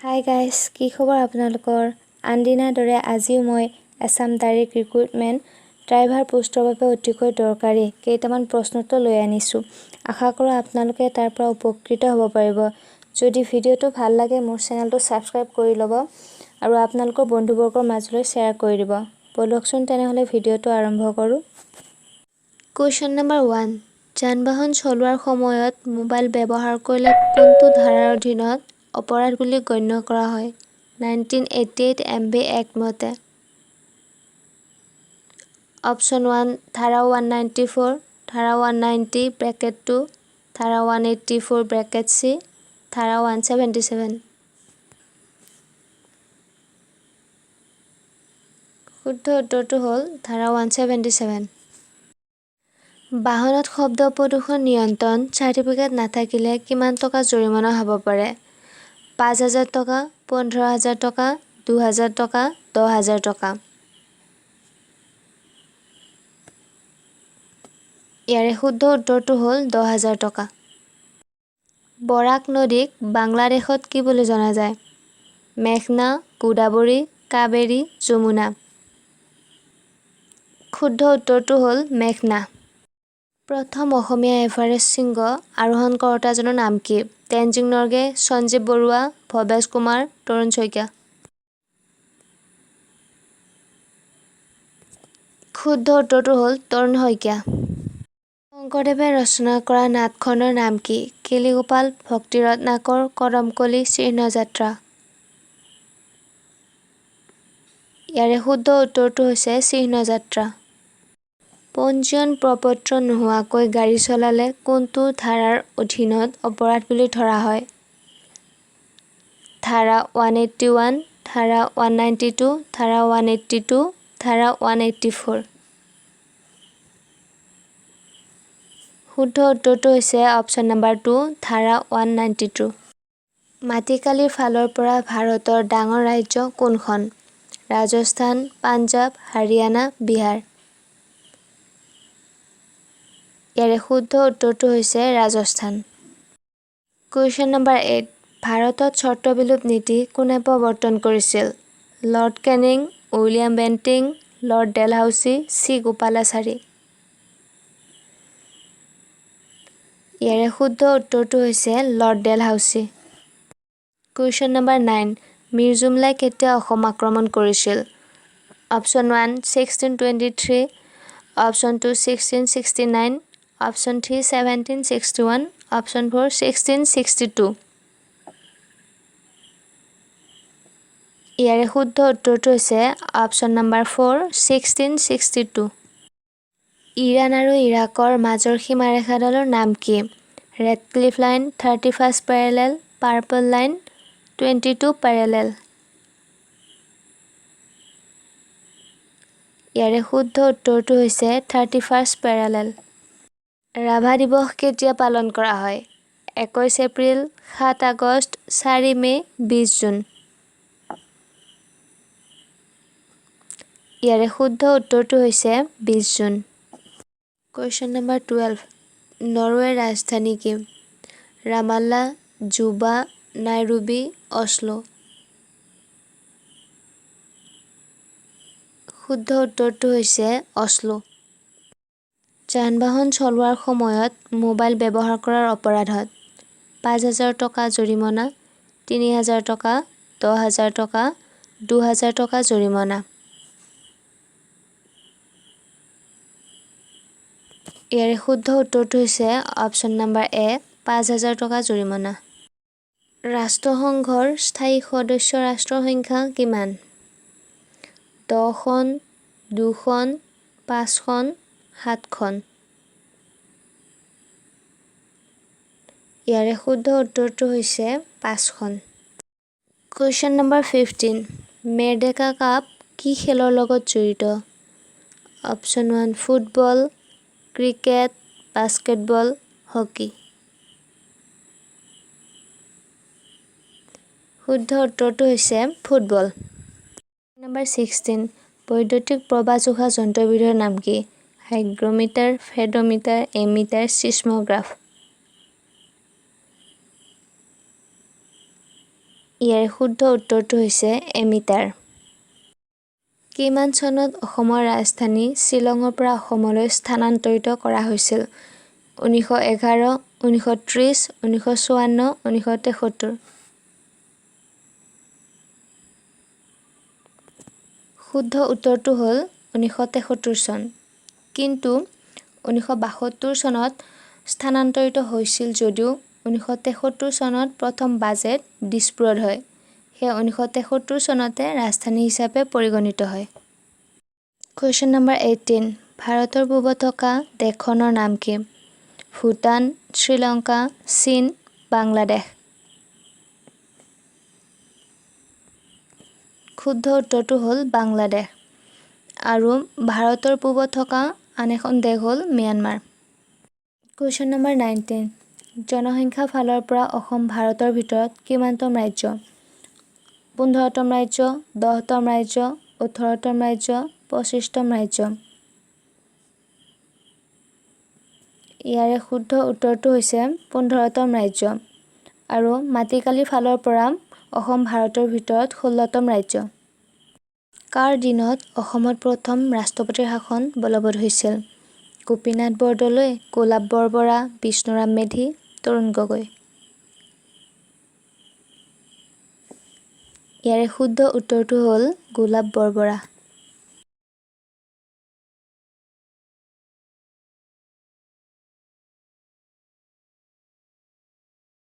Hi guys, কি খবৰ আপোনালোকৰ? আনদিনাৰ দৰে আজিও মই এছাম ডাইৰেক্ট ৰিক্ৰুইটমেণ্ট ড্ৰাইভাৰ পোষ্টৰ বাবে অতিকৈ দৰকাৰী কেইটামান প্ৰশ্নোত্তৰ লৈ আনিছোঁ। আশা কৰোঁ আপোনালোকে তাৰ পৰা উপকৃত হ'ব পাৰিব। যদি ভিডিঅ'টো ভাল লাগে, মোৰ চেনেলটো ছাবস্ক্ৰাইব কৰি ল'ব আৰু আপোনালোকৰ বন্ধুবৰ্গৰ মাজলৈ শ্বেয়াৰ কৰি দিব। ব'লকচোন তেনেহ'লে ভিডিঅ'টো আৰম্ভ কৰোঁ। কুৱেশ্যন নম্বৰ 1, যান বাহন চলোৱাৰ সময়ত মোবাইল ব্যৱহাৰ কৰিলে কোনটো ধাৰাৰ অধীনত অপৰাধ বুলি গণ্য কৰা হয় 1988 MV Act মতে? অপশ্যন 1, ধাৰা 194, ধাৰা 190(2), ধাৰা 184(C), ধাৰা 177। শুদ্ধ উত্তৰটো হ'ল ধাৰা 177। বাহনত শব্দ প্ৰদূষণ নিয়ন্ত্ৰণ চাৰ্টিফিকেট নাথাকিলে কিমান টকা জৰিমনা হ'ব পাৰে? 5,000 টকা, 15,000 টকা, 2,000 টকা, 10,000 টকা। ইয়াৰে শুদ্ধ উত্তৰটো হ'ল 10,000 টকা। বৰাক নদীক বাংলাদেশত কি বুলি জনা যায়? মেঘনা, গোদাবৰী, কাবেৰী, যমুনা। শুদ্ধ উত্তৰটো হ'ল মেঘনা। প্ৰথম অসমীয়া এভাৰেষ্ট শৃংগ আৰোহণ কৰোতাজনৰ নাম কি? টেনজিং নৰ্গে, সঞ্জীৱ বৰুৱা, ভৱেশ কুমাৰ, তৰুণ শইকীয়া। শুদ্ধ উত্তৰটো হ'ল তৰুণ শইকীয়া। শংকৰদেৱে ৰচনা কৰা নাটখনৰ নাম কি? কেলিগোপাল, ভক্তিৰত্নাকৰ, কদমকলি, চিহ্নযাত্ৰা। ইয়াৰে শুদ্ধ উত্তৰটো হৈছে চিহ্নযাত্ৰা। পঞ্জীয়ন প্ৰপত্ৰ নোহোৱাকৈ গাড়ী চলালে কোনটো ধাৰাৰ অধীনত অপৰাধ বুলি ধৰা হয়? ধাৰা 181, ধাৰা 192, ধাৰা 182, ধাৰা 184। শুদ্ধ উত্তৰটো হৈছে অপশ্যন নম্বৰ 2, ধাৰা 192। মাটিকালিৰ ফালৰ পৰা ভাৰতৰ ডাঙৰ ৰাজ্য কোনখন? ৰাজস্থান, পাঞ্জাৱ, হাৰিয়ানা, বিহাৰ। ইয়াৰে শুদ্ধ উত্তৰটো হৈছে ৰাজস্থান। কুৱেশ্যন নম্বৰ 8, ভাৰতত চৰ্তবিলোপ নীতি কোনে প্ৰৱৰ্তন কৰিছিল? Lord Canning, William Bentinck, lord Dalhousie, C Gopalachari. ইয়াৰে শুদ্ধ উত্তৰটো হৈছে lord Dalhousie. Question number 9, মিৰজুমলাই কেতিয়া অসম আক্ৰমণ কৰিছিল? Option 1, 1623, option 2, 1669, option 3, 1761, option 4, 1662। ইয়াৰে শুদ্ধ উত্তৰটো হৈছে অপশ্যন নম্বৰ 4, 1662। ইৰাণ আৰু ইৰাকৰ মাজৰ সীমাৰেখাডালৰ নাম কি? Radcliffe line, 31st parallel, purple line, 22 parallel. ইয়াৰে শুদ্ধ উত্তৰটো হৈছে 31ষ্ট পেৰালেল। ৰাভা দিৱস কেতিয়া পালন কৰা হয়? 21 এপ্ৰিল, 7 আগষ্ট, 4 মে', 20 জুন। ইয়াৰে শুদ্ধ উত্তৰটো হৈছে 20 জুন। কুৱেশ্যন নম্বৰ 12, নৰৱেৰ ৰাজধানী কি? ৰামাল্লা, জুবা, নাইৰোবি, অছলো। শুদ্ধ উত্তৰটো হৈছে অছলো। যান বাহন চলোৱাৰ সময়ত মোবাইল ব্যৱহাৰ কৰাৰ অপৰাধত 5,000 টকা জৰিমনা, 3,000 টকা, 10,000 টকা, 2,000 টকা জৰিমনা। ইয়াৰে শুদ্ধ উত্তৰটো হৈছে অপশ্যন নম্বৰ এ, 5,000 টকা জৰিমনা। ৰাষ্ট্ৰসংঘৰ স্থায়ী সদস্য ৰাষ্ট্ৰৰ সংখ্যা কিমান? 10খন, 2খন, 5খন, 7খন। ইয়াৰে শুদ্ধ উত্তৰটো হৈছে 5খন। কুৱেশ্যন নম্বৰ 15, মেৰডেকা কাপ কি খেলৰ লগত জড়িত? Option 1, football, cricket, basketball, hockey. শুদ্ধ উত্তৰটো হৈছে ফুটবল। নম্বৰ 16, বৈদ্যুতিক প্ৰবাহ জোখা যন্ত্ৰবিধৰ নাম কি? Hygrometer, ফেড'মিটাৰ, ammeter, ছিছম'গ্ৰাফ। ইয়াৰ শুদ্ধ উত্তৰটো হৈছে এমিটাৰ। কিমান চনত অসমৰ ৰাজধানী শ্বিলঙৰ পৰা অসমলৈ স্থানান্তৰিত কৰা হৈছিল? 1911, 1930, 1954, 1973। শুদ্ধ উত্তৰটো হ'ল 1973 চন। কিন্তু 1972 চনত স্থানান্তৰিত হৈছিল যদিও 1973 চনত প্ৰথম বাজেট দিছপুৰত হয়। সেয়ে 1973 চনতে ৰাজধানী হিচাপে পৰিগণিত হয়। কুৱেশ্যন নম্বৰ 18, ভাৰতৰ পূবত থকা দেশখনৰ নাম কি? ভূটান, শ্ৰীলংকা, চীন, বাংলাদেশ। শুদ্ধ উত্তৰটো হ'ল বাংলাদেশ। আৰু ভাৰতৰ পূবত থকা আন এখন দেশ হ'ল ম্যানমাৰ। কুৱেশ্যন নম্বৰ 19, জনসংখ্যাৰ ফালৰ পৰা অসম ভাৰতৰ ভিতৰত কিমানতম ৰাজ্য? 15তম ৰাজ্য, 10তম ৰাজ্য, 18তম ৰাজ্য, 25তম ৰাজ্য। ইয়াৰে শুদ্ধ উত্তৰটো হৈছে 15তম ৰাজ্য। আৰু মাটিকালিৰ ফালৰ পৰা অসম ভাৰতৰ ভিতৰত 16তম ৰাজ্য। কাৰ দিনত অসমত প্ৰথম ৰাষ্ট্ৰপতিৰ শাসন বলবৎ হৈছিল? গোপীনাথ বৰদলৈ, গোলাপ বৰবৰা, বিষ্ণুৰাম মেধি, তৰুণ গগৈ। ইয়াৰে শুদ্ধ উত্তৰটো হ'ল গোলাপ বৰবৰা।